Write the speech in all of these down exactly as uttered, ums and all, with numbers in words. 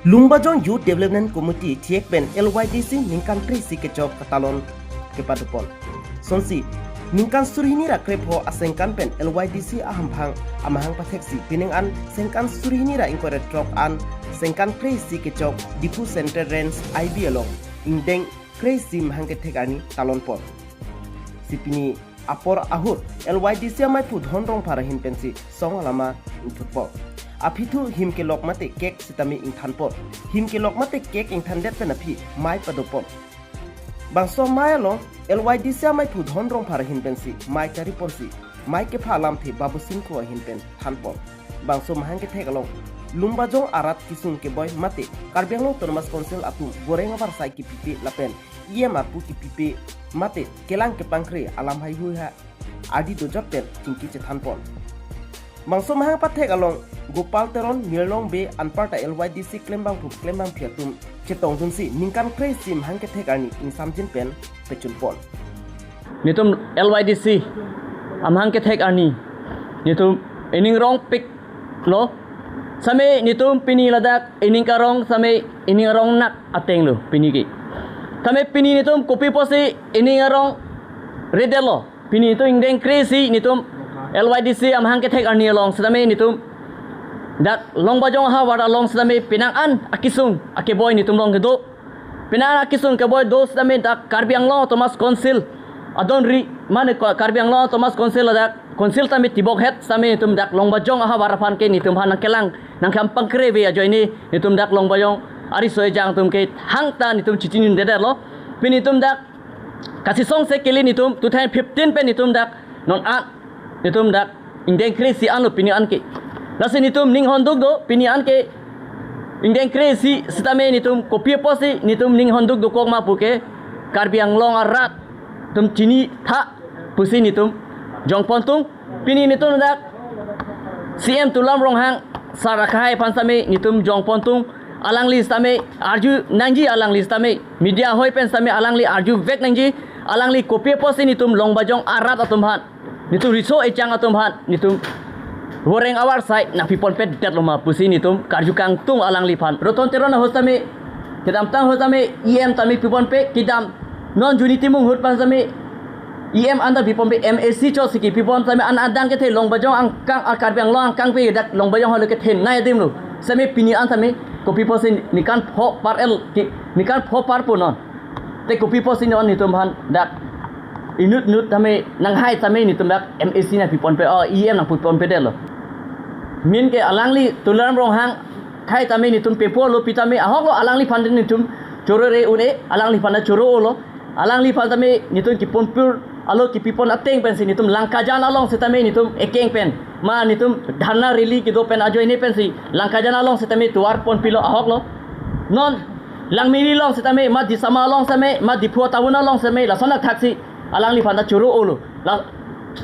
Lumbajong Youth Development Committee thek pen L Y D C ningkan kre-isi kechok katalon kepadopon. Sonsi ningkan suri hini ra krepho asengkan pen L Y D C ahamphang amahang patheksi pining an sengkan suri hini ra ingkoi ra throk an sengkan kre-isi kechok Diphu Central Range I B along ingdeng kre-isi mahang kethek arni talonpon. Si pini apor ahut L Y D C amaiphu Dhon Rongphar ahin pensi song alama ingthutpon. Aphi thu him kelok mate cake sitame ingthanpon. Him kelok mate cake ingthandet pen aphi mei padopon. Bangso mei along L Y D C amaiphu Dhon Rongphar ahin pensi mei kariponsi mei kepha alamthe Babu Singko ahin pen thanpon. Bangso mahang kethek along Lumbajong arat kesung keboi mate Karbi Anglong Autonomous Council atum goreng avarsai kepipe lapen E M arpu kepipe mate kelang kepangkre alam haihui ha adi dojot pen chingki chethanpon. Bangso mahang pathek along Gopal Teron, Mirlong Bey anparta L Y D C klembangphu klembangphi atum chetongdunsi ningkan kre-isi mahang kethek arni ingsamjin pen pechunpon. Netum L Y D C amahang kethek arni netum ining rongpiklo. Sitame netum pini ladak ining karong sitame ining arong nak atenglo pini ke. Sitame pini netum kopi apotsi ining arong redetlo. Pini netum ingdeng kre-isi netum L Y D C amahang kethek arni along sitame netum dak Longbajong ahavar along sitame penang an akesung akeboi netum along kedo. Penang an akesung keboi do sitame dak Karbi Anglong Autonomous Council adonri mane ko-, Karbi Anglong Autonomous Council ladak council tame tibok het sitame netum dak Longbajong ahavar aphan ke netum aphan nangkelang nangkam pangkreve ajoine netum dak Longbajong ariso ejang atum ke hangta netum chichinindedetlo. Pini netum dak kasisongse kele netum two thousand fifteen pen netum dak non an netum dak ingdeng kre-isi anlo pini an ke. Lasi netum ninghon duk do pini an ke ingdeng kre-isi sitame netum kopi apotsi netum ninghon duk dokok ma pu ke Karbi Anglong arat atum chinitha pusi netum jongpontung. Pini netum dak C M Tuliram Ronghang sar akhai aphan sitame netum jongpontung. Alangli sitame arju nangji, alangli sitame media ahoi pen sitame alangli arjuvek nangji. Alangli kopi apotsi netum Longbajong arat atum aphan netum riso ejang atum aphan netum goreng avarsai nangpiponpedetlo ma pusi netum karju kangtung alangliphan. Roton Teron ahut sitame kedamtang ahut sitame E M tame piponpe, kedam non Juni Timung ahut pen sitame E M anta piponpe, M A C chotsi kepipon sitame an adang kethe Longbajong angkang a Karbi Anglong angkangpi dak Longbajong halo kethenei adimlo. Sitame pini an sitame kopi apotsi ningkan pho par el ki ningkan pho par pu non. Te kopi apotsi non netum aphan dak inut inut sitame nanghai sitame netum dak M A C nangpiponpe, o E M nangpiponpedetlo. Min ke alangli Tuliram Ronghang akhai sitame netum pepolo pu sitame ahoklo, alangliphan netum choro re un-e, alangliphan choro-olo. Alangliphan sitame netum kiponpur alo kepipon ateng pensi netum Langkajan along sitame netum ekeng pen ma netum dharna rally kedo pen ajoine pensi Langkajan along sitame tovar ponpilo ahoklo. Non Langmili along sitame ma Disama along sitame ma Diphu town along sitame lason athaksi alangliphan ta choro-olo. La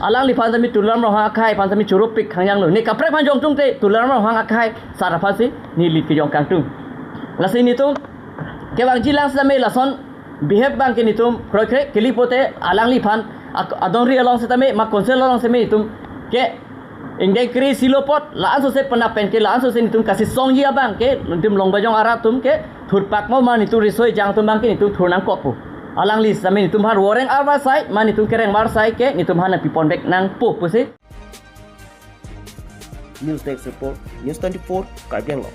alangliphan sitame Tuliram Ronghang akhai aphan sitame choropik hangjanglo. Ne kaprek aphan jongtungte Tuliram Ronghang akhai sar aphansi neli kejong kangtung. Lasi netum kevangjilang sitame lason behave abang ke netum kroikre kali pote alangliphan ak-, adonri along sitame ma council along sitame netum ke ingdeng kre-isilo apot la-an sose penap pen ke la-an sose netum kasisongji abang ke netum Longbajong arat atum ke thurpak mo ma netum riso ejang atum abang ke netum thur nangkokpo. Alangli sitame netum aphan goreng avarsai ma netum kereng avarsai ke netum aphan nangpiponvek nangpo pusi. News Desk Report, News twenty-four, Karbi Anglong.